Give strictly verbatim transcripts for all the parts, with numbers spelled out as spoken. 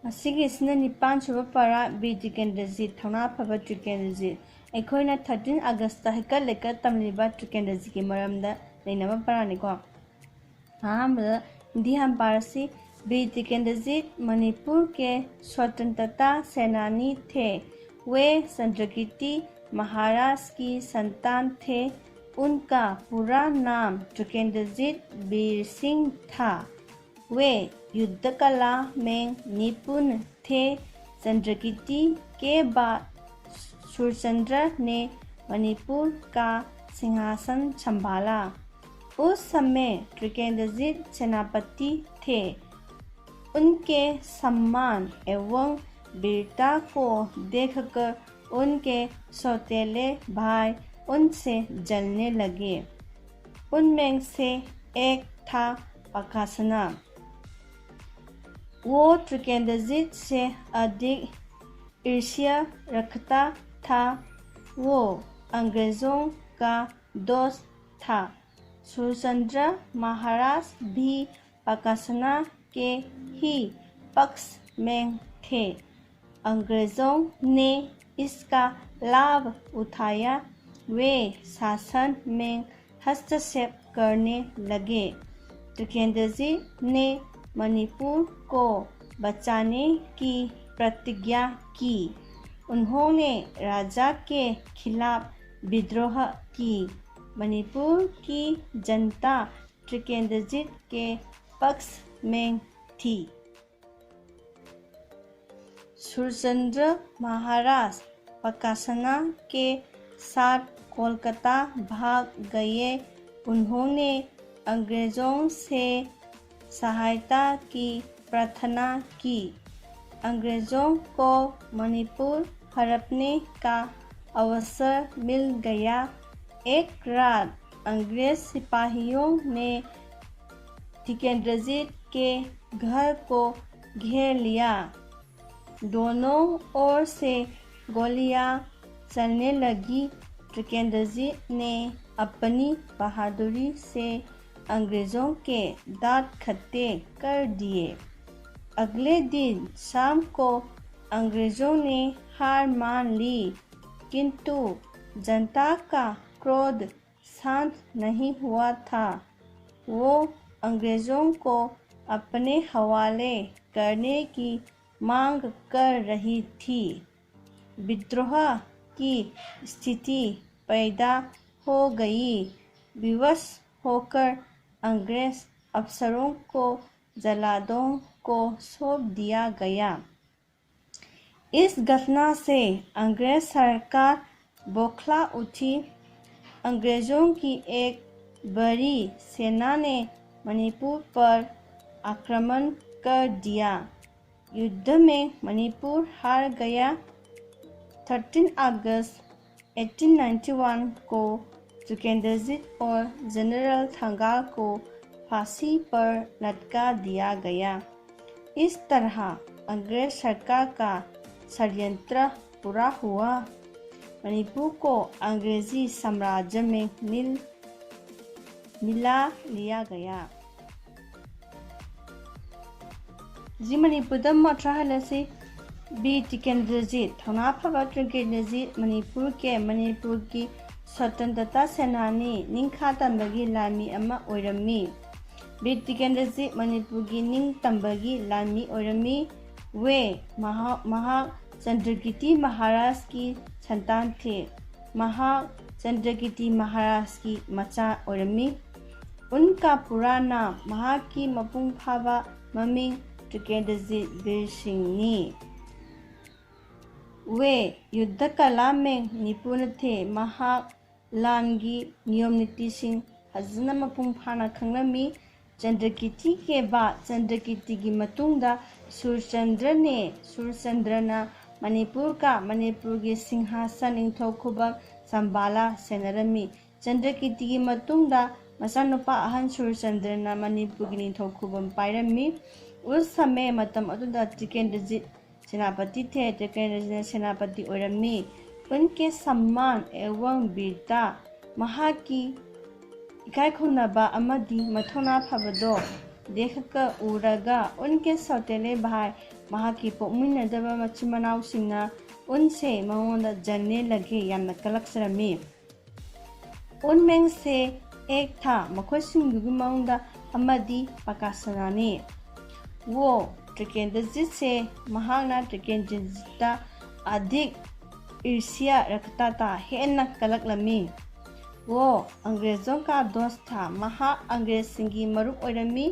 ꯃꯁꯤꯒꯤꯁꯤꯅ ꯅꯤꯄꯥꯟ ꯁꯨꯕ ꯄꯔꯥ, ꯕꯤꯔ ꯇ꯭ꯔꯤꯀꯦꯟꯗ꯭ꯔꯖꯤꯠ, ꯊꯧꯅꯥ ꯐꯕ ꯇ꯭ꯔꯤꯀꯦꯟꯗ꯭ꯔꯖꯤꯠ꯫ ꯑꯩꯈꯣꯏꯅ ꯊꯥꯔꯇꯤꯟ ꯑꯥꯒꯁꯇ ꯍꯩꯀꯠ ꯂꯩꯀꯠ ꯇꯝꯂꯤꯕ ꯇ꯭ꯔꯤꯀꯦꯟꯗ꯭ꯔꯖꯤꯠꯀꯤ ꯃꯔꯝꯗ ꯅꯩꯅꯕ ꯄꯔꯥꯅꯤꯀꯣ꯫ ꯑꯍꯥꯟꯕꯗ ꯍꯤꯟꯗꯤ ꯍꯥꯟꯅ ꯄꯥꯔꯁꯤ꯫ ꯕꯤꯔ ꯇ꯭ꯔꯤꯀꯦꯟꯗ꯭ꯔꯖꯤꯠ ꯃꯅꯤꯄꯨꯔ ꯀꯦ ꯁ꯭ꯋꯇꯟꯇ꯭ꯔꯇꯥ ꯁꯦꯅꯥꯅꯤ ꯊꯦ꯫ ꯋꯦ ꯆꯟꯗ꯭ꯔꯀꯤꯔꯇꯤ ꯃꯍꯥꯔꯥꯖ ꯀꯤ ꯁꯟꯇꯥꯟ ꯊꯦ꯫ ꯎꯟꯀꯥ ꯄꯨꯔꯥ ꯅꯥꯝ ꯇ꯭ꯔꯤꯀꯦꯟꯗ꯭ꯔꯖꯤꯠ ꯕꯤꯔ ꯁꯤꯡ ꯊꯥ꯫ ꯋꯦ ꯌꯨꯗꯙ ꯀꯂꯥ ꯃꯦꯡ ꯅꯤꯄꯨꯟ ꯊꯦ꯫ ꯆꯟꯗ꯭ꯔꯀꯤꯔꯇꯤ ꯀꯦ ꯕꯥꯗ ꯁꯨꯔꯆꯟꯗ꯭ꯔ ꯅꯦ ꯃꯅꯤꯄꯨꯔ ꯀꯥ ꯁꯤꯡꯍꯥꯁꯟ ꯁꯝꯚꯥꯂꯥ꯫ ꯎꯁ ꯁꯃꯦ ꯇ꯭ꯔꯤꯀꯦꯟꯗ꯭ꯔꯖꯤꯠ ꯁꯦꯅꯥꯄꯇꯤ ꯊꯦ꯫ ꯎꯟꯀꯦ ꯁꯝꯃꯥꯟ ꯑꯦꯋꯪ ꯕꯤꯔꯇꯥ ꯀꯣ ꯗꯦꯈꯀꯔ ꯎꯟꯀꯦ ꯁꯣꯇꯦꯂꯦ ꯚꯥꯏ ꯎꯟꯁꯦ ꯖꯜꯅꯦ ꯂꯒꯦ꯫ ꯎꯟꯃꯦꯡ ꯁꯦ ꯑꯦꯛ ꯊꯥ ꯄꯀꯥꯁꯅꯥ꯫ ꯋꯣ ꯇ꯭ꯔꯤꯀꯦꯟꯗ꯭ꯔꯖꯤꯠ ꯁꯦ ꯑꯗꯤꯛ ꯏꯔꯁꯤꯌꯥ ꯔꯈꯇꯥ ꯊꯥ꯫ ꯋꯣ ꯑꯪꯒ꯭ꯔꯦꯖꯣꯡ ꯀꯥ ꯗꯣꯁ ꯊꯥ꯫ ꯁꯨꯔꯆꯟꯗ꯭ꯔ ꯃꯍꯥꯔꯥꯖ ꯚꯤ ꯄꯀꯥꯁꯅꯥ ꯀꯦ ꯍꯤ ꯄꯛꯁ ꯃꯦꯡ ꯊꯦ꯫ अंग्रेजों ने इसका लाभ उठाया। वे शासन में हस्तक्षेप करने लगे। त्रिकेंद्रजी ने मणिपुर को बचाने की प्रतिज्ञा की। उन्होंने राजा के खिलाफ विद्रोह की। मणिपुर की जनता त्रिकेंद्रजीत के पक्ष में थी। सुरचंद्र महाराज पकासना के साथ कोलकाता भाग गए। उन्होंने अंग्रेजों से सहायता की प्रार्थना की। अंग्रेजों को मणिपुर हड़पने का अवसर मिल गया। एक रात अंग्रेज सिपाहियों ने त्रिकेंद्रजीत के घर को घेर लिया। दोनों ओर से गोलियां चलने लगी। त्रिकेंद्रजीत ने अपनी बहादुरी से अंग्रेजों के दांत खट्टे कर दिए। अगले दिन शाम को अंग्रेजों ने हार मान ली, किंतु जनता का क्रोध शांत नहीं हुआ था। वो अंग्रेजों को अपने हवाले करने की मांग कर रही थी। विद्रोह की स्थिति पैदा हो गई। विवश होकर अंग्रेज अफसरों को जल्लादों को सौंप दिया गया। इस घटना से अंग्रेज सरकार बौखला उठी। अंग्रेजों की एक बड़ी सेना ने मणिपुर पर आक्रमण कर दिया। युद्ध में मणिपुर हार गया। थर्टीन अगस्त एटीन नाइंटी वन को त्रिकेंद्रजीत और जनरल थंगाल को फांसी पर लटका दिया गया। इस तरह अंग्रेज सरकार का षड्यंत्र पूरा हुआ। मणिपुर को अंग्रेजी साम्राज्य में मिल मिला लिया गया꯫ ꯍꯧꯖꯤꯛ ꯃꯅꯤꯄꯨꯔꯗ ꯑꯃꯨꯛ ꯊꯥꯍꯜꯂꯁꯤ꯫ ꯕꯤ ꯇꯤꯀꯦꯟꯗ꯭ꯔꯖꯤꯠ, ꯊꯧꯅꯥ ꯐꯕ ꯇꯤꯀꯦꯟꯗ꯭ꯔꯖꯤꯠ ꯃꯅꯤꯄꯨꯔ ꯀꯦ ꯃꯅꯤꯄꯨꯔꯒꯤ ꯁ꯭ꯋꯇꯟꯇ꯭ꯔꯇꯥ ꯁꯦꯅꯥꯅꯤ, ꯅꯤꯡꯈꯥ ꯇꯝꯕꯒꯤ ꯂꯥꯟꯃꯤ ꯑꯃ ꯑꯣꯏꯔꯝꯃꯤ꯫ ꯕꯤ ꯇꯤꯀꯦꯟꯗ꯭ꯔꯖꯤꯠ ꯃꯅꯤꯄꯨꯔꯒꯤ ꯅꯤꯡꯇꯝꯕꯒꯤ ꯂꯥꯟꯃꯤ ꯑꯣꯏꯔꯝꯃꯤ꯫ ꯋꯦ, ꯃꯍꯥꯛ, ꯃꯍꯥꯛ ꯆꯟꯗ꯭ꯔꯀꯤꯇꯤ ꯃꯍꯥꯔꯥꯖꯀꯤ ꯁꯟꯇꯥꯟ ꯊꯤ꯫ ꯃꯍꯥꯛ ꯆꯟꯗ꯭ꯔꯀꯤꯇꯤ ꯃꯍꯥꯔꯥꯖꯀꯤ ꯃꯆꯥ ꯑꯣꯏꯔꯝꯃꯤ꯫ ꯎꯟꯀꯥ ꯄꯨꯔꯥꯅ ꯃꯍꯥꯛꯀꯤ ꯃꯄꯨꯡ ꯐꯥꯕ ꯃꯃꯤꯡ ꯇꯤꯀꯦꯟꯗ꯭ꯔꯖꯤꯠ ꯕꯤꯔ ꯁꯤꯡꯅꯤ꯫ ꯋꯦ, ꯌꯨꯗꯙ ꯀꯂꯥ ꯃꯦꯡ ꯅꯤꯄꯨꯅ ꯊꯦ꯫ ꯃꯍꯥꯛ ꯂꯥꯟꯒꯤ ꯅꯤꯌꯣꯝ ꯅꯤꯇꯤꯁꯤꯡ ꯐꯖꯅ ꯃꯄꯨꯡ ꯐꯥꯅ ꯈꯪꯂꯝꯃꯤ꯫ ꯆꯟꯗ꯭ꯔꯀꯤꯇꯤ ꯀꯦꯕꯥ, ꯆꯟꯗ꯭ꯔꯀꯤꯇꯤꯒꯤ ꯃꯇꯨꯡꯗ ꯁꯨꯔꯆꯟꯗ꯭ꯔꯅꯦ꯫ ꯁꯨꯔꯆꯟꯗ꯭ꯔꯅ ꯃꯅꯤꯄꯨꯔ ꯀ ꯃꯅꯤꯄꯨꯔꯒꯤ ꯁꯤꯡꯍꯥꯁꯟ ꯅꯤꯡꯊꯧ ꯈꯨꯕꯝ ꯆꯝꯕꯥꯂꯥ ꯁꯦꯟꯅꯔꯝꯃꯤ꯫ ꯆꯟꯗ꯭ꯔꯀꯤꯇꯤꯒꯤ ꯃꯇꯨꯡꯗ ꯃꯆꯥꯅꯨꯄꯥ ꯑꯍꯟ ꯁꯨꯔꯆꯟꯗ꯭ꯔꯅ ꯃꯅꯤꯄꯨꯔꯒꯤ ꯅꯤꯡꯊꯧ ꯈꯨꯕꯝ ꯄꯥꯏꯔꯝꯃꯤ꯫ ꯎꯁ ꯁꯃꯦ, ꯃꯇꯝ ꯑꯗꯨꯗ ꯇꯤꯀꯦꯟꯗ꯭ꯔꯖꯤꯠ ꯁꯦꯅꯥꯄꯇꯤ ꯊꯦ꯫ ꯇꯤꯀꯦꯟꯗ꯭ꯔꯖꯤꯠꯅ ꯁꯦꯅꯥꯄꯇꯤ ꯑꯣꯏꯔꯝꯃꯤ꯫ ꯎꯟꯀꯦ ꯁꯝꯃꯥꯟ ꯑꯦꯋꯪ ꯕꯤꯔꯇꯥ, ꯃꯍꯥꯛꯀꯤ ꯏꯀꯥꯏ ꯈꯨꯝꯅꯕ ꯑꯃꯗꯤ ꯃꯊꯧꯅꯥ ꯐꯕꯗꯣ ꯗꯦꯈꯀ ꯎꯔꯒ, ꯎꯟꯀꯦ ꯁꯣꯇꯦꯂꯦ ꯚꯥꯏ, ꯃꯍꯥꯛꯀꯤ ꯄꯣꯛꯃꯤꯟꯅꯗꯕ ꯃꯆꯤꯟ ꯃꯅꯥꯎꯁꯤꯡꯅ ꯎꯟꯁꯦ ꯃꯉꯣꯟꯗ ꯖꯟꯅꯦ ꯂꯒꯦ ꯌꯥꯝꯅ ꯀꯂꯛꯆꯔꯝꯃꯤ꯫ ꯎꯟꯃꯦꯡꯁꯦ ꯑꯦꯛ ꯊꯥ, ꯃꯈꯣꯏꯁꯤꯡꯗꯨꯒꯤ ꯃꯅꯨꯡꯗ ꯑꯃꯗꯤ ꯄꯀꯥꯁꯅꯥꯅꯤ꯫ ꯋꯣ ꯇ꯭ꯔꯤꯀꯦꯟꯗ꯭ꯔꯖꯤꯠꯁꯦ, ꯃꯍꯥꯛꯅ ꯇ꯭ꯔꯤꯀꯦꯟꯗ꯭ꯔꯖꯤꯠꯇ ꯑꯗꯤꯛ ꯏꯔꯁꯤꯌꯥ ꯔꯛꯇꯥꯇꯥ ꯍꯦꯟꯅ ꯀꯜꯂꯛꯂꯝꯃꯤ꯫ ꯋꯣ ꯑꯪꯒ꯭ꯔꯦꯖꯣꯡ ꯀꯥ ꯗꯣꯁ ꯊꯥ, ꯃꯍꯥꯛ ꯑꯪꯒ꯭ꯔꯦꯖꯁꯤꯡꯒꯤ ꯃꯔꯨꯞ ꯑꯣꯏꯔꯝꯃꯤ꯫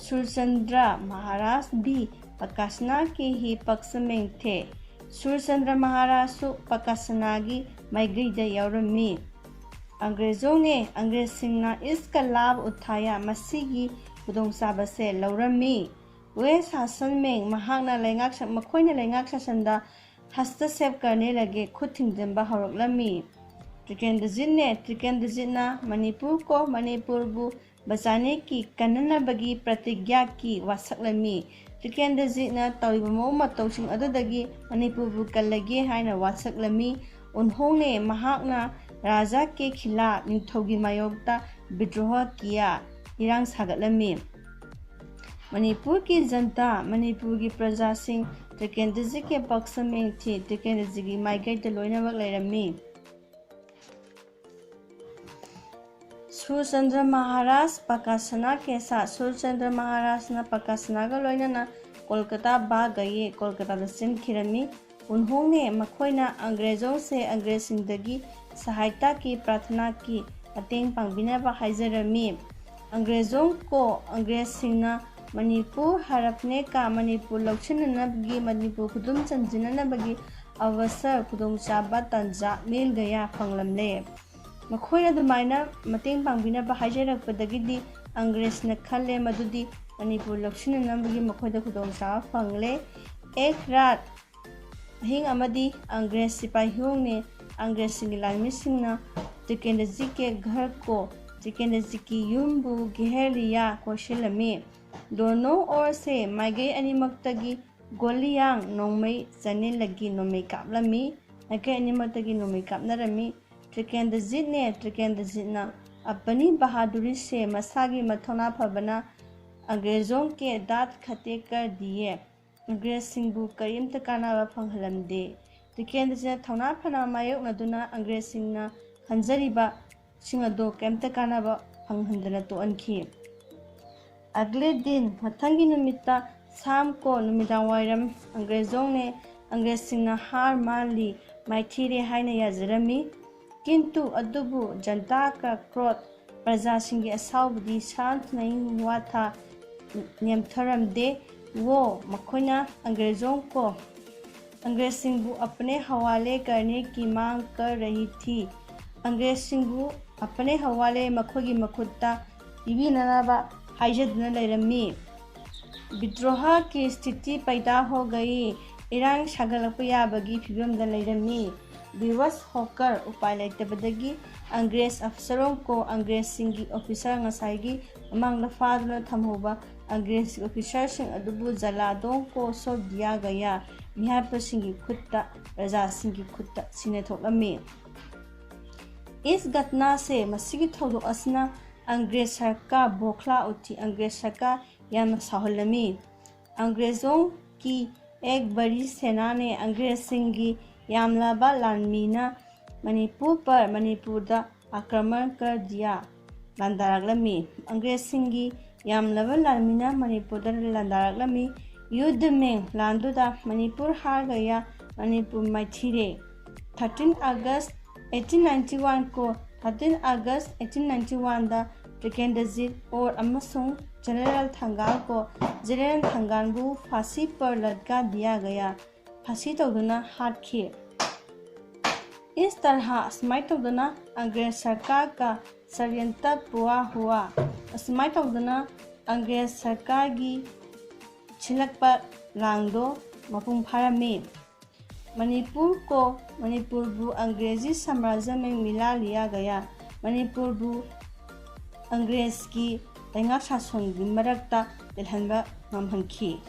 ꯁꯨꯔꯆꯟꯗ꯭ꯔ ꯃꯍꯥꯔꯥꯖ ꯚꯤ ꯄꯀꯥꯁꯅꯥ ꯀꯦ ꯍꯤ ꯄꯛꯁ ꯃꯦꯡ ꯊꯦ꯫ ꯁꯨꯔꯆꯟꯗ꯭ꯔ ꯃꯍꯥꯔꯥꯖꯁꯨ ꯄꯀꯥꯁꯅꯥꯒꯤ ꯃꯥꯏꯀꯩꯗ ꯌꯥꯎꯔꯝꯃꯤ꯫ ꯑꯪꯒ꯭ꯔꯦꯖꯣꯡ ꯅꯦ, ꯑꯪꯒ꯭ꯔꯦꯖꯁꯤꯡꯅ ꯏꯁ ꯀ ꯂꯥꯚ ꯎꯊꯥꯌꯥ, ꯃꯁꯤꯒꯤ ꯈꯨꯗꯣꯡꯆꯥꯕꯁꯦ ꯂꯧꯔꯝꯃꯤ꯫ ꯋꯦ ꯁꯥꯁꯟ ꯃꯦꯡ, ꯃꯍꯥꯛꯅ ꯂꯩꯉꯥꯛ ꯁ-, ꯃꯈꯣꯏꯅ ꯂꯩꯉꯥꯛ ꯁꯥꯁꯟꯗ ꯍꯁꯇꯁꯦꯞ ꯀꯔꯅꯦ ꯂꯒꯦ, ꯈꯨꯠ ꯊꯤꯡꯖꯤꯟꯕ ꯍꯧꯔꯛꯂꯝꯃꯤ꯫ ꯇ꯭ꯔꯤꯀꯦꯟꯗ꯭ꯔꯖꯤꯠ ꯅꯦ, ꯇ꯭ꯔꯤꯀꯦꯟꯗ꯭ꯔꯖꯤꯠꯅ ꯃꯅꯤꯄꯨꯔ ꯀꯣ ꯃꯅꯤꯄꯨꯔꯕꯨ ꯕꯆꯥꯅꯦ ꯀꯤ ꯀꯟꯅꯅꯕꯒꯤ ꯄ꯭ꯔꯇꯤꯒ꯭ꯌꯥ ꯀꯤ ꯋꯥꯁꯛꯂꯝꯃꯤ꯫ ꯇ꯭ꯔꯤꯀꯦꯟꯗ꯭ꯔꯖꯤꯠꯅ ꯇꯧꯔꯤꯕ ꯃꯑꯣꯡ ꯃꯇꯧꯁꯤꯡ ꯑꯗꯨꯗꯒꯤ ꯃꯅꯤꯄꯨꯔꯕꯨ ꯀꯜꯂꯒꯦ ꯍꯥꯏꯅ ꯋꯥꯁꯛꯂꯝꯃꯤ꯫ ꯎꯟꯍꯣꯡꯅꯦ ꯃꯍꯥꯛꯅ ꯔꯥꯖꯥ ꯀꯦ ꯈꯤꯂꯥ, ꯅꯤꯡꯊꯧꯒꯤ ꯃꯥꯌꯣꯛꯇ ꯕꯤꯗ꯭ꯔꯣꯍ ꯀꯤꯌꯥ, ꯏꯔꯥꯡ ꯁꯥꯒꯠꯂꯝꯃꯤ꯫ ꯃꯅꯤꯄꯨꯔꯒꯤ ꯖꯟꯇꯥ, ꯃꯅꯤꯄꯨꯔꯒꯤ ꯄ꯭ꯔꯖꯥꯁꯤꯡ ꯇ꯭ꯔꯤꯀꯦꯟꯗ꯭ꯔꯖꯤꯠꯀꯤ ꯄꯛꯁ ꯃꯦꯡ ꯊꯤ, ꯇ꯭ꯔꯤꯀꯦꯟꯗ꯭ꯔꯖꯤꯠꯀꯤ ꯃꯥꯏꯀꯩꯗ ꯂꯣꯏꯅꯃꯛ ꯂꯩꯔꯝꯃꯤ꯫ ꯁꯨꯔꯆꯟꯗ꯭ꯔ ꯃꯍꯥꯔꯥꯖ ꯄꯀꯥꯁꯅꯥ ꯀꯦꯁꯥ, ꯁꯨꯔꯆꯟꯗ꯭ꯔ ꯃꯍꯥꯔꯥꯖꯅ ꯄꯀꯥꯁꯅꯥꯒ ꯂꯣꯏꯅꯅ ꯀꯣꯜꯀꯇꯥ ꯚꯥꯒ ꯒꯌꯦ, ꯀꯣꯜꯀꯇꯥꯗ ꯆꯦꯟꯈꯤꯔꯝꯃꯤ꯫ ꯎꯟꯍꯣꯡꯅꯦ ꯃꯈꯣꯏꯅ ꯑꯪꯒ꯭ꯔꯦꯖꯣꯡꯁꯦ ꯑꯪꯒ꯭ꯔꯦꯖꯁꯤꯡꯗꯒꯤ ꯁꯍꯥꯏꯇꯥ ꯀꯤ ꯄ꯭ꯔꯥꯊꯅꯥ ꯀꯤ ꯃꯇꯦꯡ ꯄꯥꯡꯕꯤꯅꯕ ꯍꯥꯏꯖꯔꯝꯃꯤ꯫ ꯑꯪꯒ꯭ꯔꯦꯖꯣꯡ ꯀꯣ ꯑꯪꯒ꯭ꯔꯦꯖꯁꯤꯡꯅ ꯃꯅꯤꯄꯨꯔ ꯍꯔꯞꯅꯦ ꯀꯥ, ꯃꯅꯤꯄꯨꯔ ꯂꯧꯁꯤꯟꯅꯅꯕꯒꯤ, ꯃꯅꯤꯄꯨꯔ ꯈꯨꯗꯨꯝ ꯆꯟꯁꯤꯟꯅꯅꯕꯒꯤ ꯑꯋꯁꯔ, ꯈꯨꯗꯣꯡꯆꯥꯕ ꯇꯥꯟꯖꯥ, ꯃꯤꯜ ꯒꯌꯥ ꯐꯪꯂꯝꯂꯦ꯫ ꯃꯈꯣꯏꯅ ꯑꯗꯨꯃꯥꯏꯅ ꯃꯇꯦꯡ ꯄꯥꯡꯕꯤꯅꯕ ꯍꯥꯏꯖꯔꯛꯄꯗꯒꯤꯗꯤ ꯑꯪꯒ꯭ꯔꯦꯖꯅ ꯈꯜꯂꯦ ꯃꯗꯨꯗꯤ ꯃꯅꯤꯄꯨꯔ ꯂꯧꯁꯤꯟꯅꯅꯕꯒꯤ ꯃꯈꯣꯏꯗ ꯈꯨꯗꯣꯡꯆꯥꯕ ꯐꯪꯂꯦ꯫ ꯑꯦꯛ ꯔꯥꯠ, ꯑꯍꯤꯡ ꯑꯃꯗꯤ ꯑꯪꯒ꯭ꯔꯦꯖ ꯁꯤꯄꯥꯍꯤꯌꯣꯡꯅꯦ, ꯑꯪꯒ꯭ꯔꯦꯖꯁꯤꯡꯒꯤ ꯂꯥꯟꯃꯤꯁꯤꯡꯅ ꯇ꯭ꯔꯤꯀꯦꯟꯗ꯭ꯔꯖꯤꯠ ꯀꯦ ꯘꯔ ꯀꯣ, ꯇ꯭ꯔꯤꯀꯦꯟꯗ꯭ꯔꯖꯤꯠꯀꯤ ꯌꯨꯝꯕꯨ ꯘꯦꯔ ꯂꯤꯌꯥ ꯀꯣꯏꯁꯤꯜꯂꯝꯃꯤ꯫ ꯗꯣꯅꯣ ꯑꯣꯔꯁꯦ, ꯃꯥꯏꯀꯩ ꯑꯅꯤꯃꯛꯇꯒꯤ ꯒꯣꯂꯤꯌꯥꯡ ꯅꯣꯡꯃꯩ ꯆꯅꯤꯜꯂꯒꯤ ꯅꯣꯡꯃꯩ ꯀꯥꯞꯂꯝꯃꯤ꯫ ꯃꯥꯏꯀꯩ ꯑꯅꯤꯃꯛꯇꯒꯤ ꯅꯣꯡꯃꯩ ꯀꯥꯞꯅꯔꯝꯃꯤ꯫ ꯇ꯭ꯔꯤꯀꯦꯟꯗ꯭ꯔꯖꯤꯠꯅꯦ, ꯇ꯭ꯔꯤꯀꯦꯟꯗ꯭ꯔꯖꯤꯠꯅ ꯑꯄꯅꯤ ꯕꯍꯥꯗꯨꯔꯤ ꯁꯦ, ꯃꯁꯥꯒꯤ ꯃꯊꯧꯅꯥ ꯐꯕꯅ ꯑꯪꯒ꯭ꯔꯦꯖꯣꯡ ꯀꯦ ꯗꯥꯠ ꯈꯇꯦ ꯀꯔ ꯗꯤꯌꯦ꯫ ꯑꯪꯒ꯭ꯔꯦꯖꯁꯤꯡꯕꯨ ꯀꯔꯤꯝꯇ ꯀꯥꯟꯅꯕ ꯐꯪꯍꯜꯂꯝꯗꯦ꯫ ꯇ꯭ꯔꯤꯀꯦꯟꯗ꯭ꯔꯖꯤꯠꯅ ꯊꯧꯅꯥ ꯐꯅ ꯃꯥꯌꯣꯛꯅꯗꯨꯅ ꯑꯪꯒ꯭ꯔꯦꯖꯁꯤꯡꯅ ꯈꯟꯖꯔꯤꯕꯁꯤꯡ ꯑꯗꯨ ꯀꯔꯤꯝꯇ ꯀꯥꯟꯅꯕ ꯐꯪꯍꯟꯗꯅ ꯇꯣꯛꯍꯟꯈꯤ꯫ ꯑꯒꯂꯦ ꯗꯤꯟ, ꯃꯊꯪꯒꯤ ꯅꯨꯃꯤꯠꯇ ꯁꯥꯝ ꯀꯣ, ꯅꯨꯃꯤꯗꯥꯡ ꯋꯥꯏꯔꯝ, ꯑꯪꯒ꯭ꯔꯦꯖꯣꯡꯅꯦ, ꯑꯪꯒ꯭ꯔꯦꯖꯁꯤꯡꯅ ꯍꯥꯔ ꯃꯥꯜꯂꯤ, ꯃꯥꯏꯊꯤꯔꯦ ꯍꯥꯏꯅ ꯌꯥꯖꯔꯝꯃꯤ꯫ ꯀꯤꯟꯇꯨ ꯑꯗꯨꯕꯨ ꯖꯟꯇꯥ ꯀ ꯀ꯭ꯔꯣꯠ, ꯄ꯭ꯔꯖꯥꯁꯤꯡꯒꯤ ꯑꯁꯥꯎꯕꯗꯤ ꯁꯥꯟꯇ ꯅꯍꯤ ꯍꯨꯋꯥ ꯊꯥ, ꯅꯦꯝꯊꯔꯝꯗꯦ꯫ ꯋꯣ, ꯃꯈꯣꯏꯅ ꯑꯪꯒ꯭ꯔꯦꯖꯣꯡ ꯀꯣ, ꯑꯪꯒ꯭ꯔꯦꯖꯁꯤꯡꯕꯨ ꯑꯄꯅꯦ ꯍꯋꯥꯂꯦ ꯀꯔꯅꯦ ꯀꯤ ꯃꯥꯡ ꯀꯔ ꯔꯍꯤ ꯊꯤ꯫ ꯑꯪꯒ꯭ꯔꯦꯖꯁꯤꯡꯕꯨ ꯑꯄꯅꯦ ꯍꯋꯥꯂꯦ, ꯃꯈꯣꯏꯒꯤ ꯃꯈꯨꯠꯇ ꯄꯤꯕꯤꯅꯅꯕ ꯍꯥꯏꯖꯗꯨꯅ ꯂꯩꯔꯝꯃꯤ꯫ ꯕꯤꯗ꯭ꯔꯣꯍ ꯀꯤ ꯁ꯭ꯊꯤꯇꯤ ꯄꯩꯗꯥ ꯍꯣ ꯒꯌꯤ, ꯏꯔꯥꯡ ꯁꯥꯒꯠꯂꯛꯄ ꯌꯥꯕꯒꯤ ꯐꯤꯕꯝꯗ ꯂꯩꯔꯝꯃꯤ꯫ ꯕꯤꯋꯁ ꯍꯣꯀꯔ, ꯎꯄꯥꯏ ꯂꯩꯇꯕꯗꯒꯤ ꯑꯪꯒ꯭ꯔꯦꯖ ꯑꯐꯁꯔꯣꯡ ꯀꯣ, ꯑꯪꯒ꯭ꯔꯦꯖꯁꯤꯡꯒꯤ ꯑꯣꯐꯤꯁꯥꯔ, ꯉꯁꯥꯏꯒꯤ ꯃꯃꯥꯡꯗ ꯐꯥꯗꯨꯅ ꯊꯝꯍꯧꯕ ꯑꯪꯒ꯭ꯔꯦꯖꯀꯤ ꯑꯣꯐꯤꯁꯥꯔꯁꯤꯡ ꯑꯗꯨꯕꯨ ꯖꯂꯥꯗꯣꯡ ꯀꯣ ꯁꯣ ꯗꯤꯌꯥ ꯒꯌꯥ, ꯃꯤꯍꯥꯠꯄꯁꯤꯡꯒꯤ ꯈꯨꯠꯇ, ꯄ꯭ꯔꯖꯥꯁꯤꯡꯒꯤ ꯈꯨꯠꯇ ꯁꯤꯅ ꯊꯣꯛꯂꯝꯃꯤ꯫ ꯏꯁ ꯘꯠꯅꯥ ꯁꯦ, ꯃꯁꯤꯒꯤ ꯊꯧꯗꯣꯛ ꯑꯁꯤꯅ ꯑꯪꯒ꯭ꯔꯦꯖ ꯁꯔꯀꯥꯔ ꯕꯣꯈ꯭ꯂꯥ ꯎꯊꯤ, ꯑꯪꯒ꯭ꯔꯦꯖ ꯁꯔꯀꯥꯔ ꯌꯥꯝꯅ ꯁꯥꯎꯍꯜꯂꯝꯃꯤ꯫ ꯑꯪꯒ꯭ꯔꯦꯖꯣꯡ ꯀꯤ ꯑꯦꯛ ꯕꯔꯤ ꯁꯦꯅꯥꯅꯦ, ꯑꯪꯒ꯭ꯔꯦꯖꯁꯤꯡꯒꯤ ꯌꯥꯝꯂꯕ ꯂꯥꯟꯃꯤꯅ ꯃꯅꯤꯄꯨꯔ ꯄꯔ ꯃꯅꯤꯄꯨꯔꯗ ꯑꯥꯀ꯭ꯔꯃꯟ ꯀꯔ ꯗꯤꯌꯥ, ꯂꯥꯟꯗꯥꯔꯛꯂꯝꯃꯤ꯫ ꯑꯪꯒ꯭ꯔꯦꯖꯁꯤꯡꯒꯤ ꯌꯥꯝꯂꯕ ꯂꯥꯟꯃꯤꯅ ꯃꯅꯤꯄꯨꯔꯗ ꯂꯥꯟꯗꯥꯔꯛꯂꯝꯃꯤ꯫ ꯌꯨꯗ ꯃꯦꯡ ꯂꯥꯟꯗꯨꯗ ꯃꯅꯤꯄꯨꯔ ꯍꯥꯔ ꯒꯌꯥ, ꯃꯅꯤꯄꯨꯔ ꯃꯥꯏꯊꯤꯔꯦ꯫ ꯊꯥꯔꯇꯤꯟ ꯑꯥꯒꯁ ꯑꯩꯠꯇꯤꯟ ꯅꯥꯏꯟꯇꯤ ꯋꯥꯟ ꯀꯣ, ꯊꯥꯔꯇꯤꯟ ꯑꯥꯒꯁ ꯑꯩꯠꯇꯤꯟ ꯅꯥꯏꯟꯇꯤ ꯋꯥꯟꯗ ꯇ꯭ꯔꯤꯀꯦꯟꯗ꯭ꯔꯖꯤꯠ ꯑꯣꯔ ꯑꯃꯁꯨꯡ ꯖꯦꯅꯔꯦꯜ ꯊꯪꯒꯥꯜ ꯀꯣ, ꯖꯦꯅꯔꯦꯜ ꯊꯪꯒꯥꯜꯕꯨ ꯐꯥꯁꯤ ꯄꯔ ꯂꯠꯀꯥ ꯗꯤꯌꯥ ꯒꯌꯥ, ꯐꯥꯁꯤ ꯇꯧꯗꯨꯅ ꯍꯥꯠꯈꯤ꯫ ꯏꯁ ꯇꯔꯍꯥ, ꯑꯁꯨꯃꯥꯏꯅ ꯇꯧꯗꯅ ꯑꯪꯒ꯭ꯔꯦꯖ ꯁꯔꯀꯥꯔ ꯀ ꯁꯔꯌꯟꯇ ꯄꯨꯋꯥ ꯍꯨꯋꯥ, ꯑꯁꯨꯃꯥꯏꯅ ꯇꯧꯗꯅ ꯑꯪꯒ꯭ꯔꯦꯖ ꯁꯔꯀꯥꯔꯒꯤ ꯁꯤꯜꯂꯛꯄ ꯂꯥꯡꯗꯣ ꯃꯄꯨꯡ ꯐꯥꯔꯝꯃꯤ꯫ ꯃꯅꯤꯄꯨꯔ ꯀꯣ, ꯃꯅꯤꯄꯨꯔꯕꯨ ꯑꯪꯒ꯭ꯔꯦꯖꯤ ꯁꯥꯝꯔꯥꯖ꯭ꯌ ꯃꯦꯡ ꯃꯤꯂꯥ ꯂꯤꯌꯥ ꯒꯌꯥ, ꯃꯅꯤꯄꯨꯔꯕꯨ ꯑꯪꯒ꯭ꯔꯦꯖꯀꯤ ꯂꯩꯉꯥꯛ ꯁꯥꯁꯣꯟꯒꯤ ꯃꯔꯛꯇ ꯂꯩꯍꯟꯕ ꯉꯝꯍꯟꯈꯤ꯫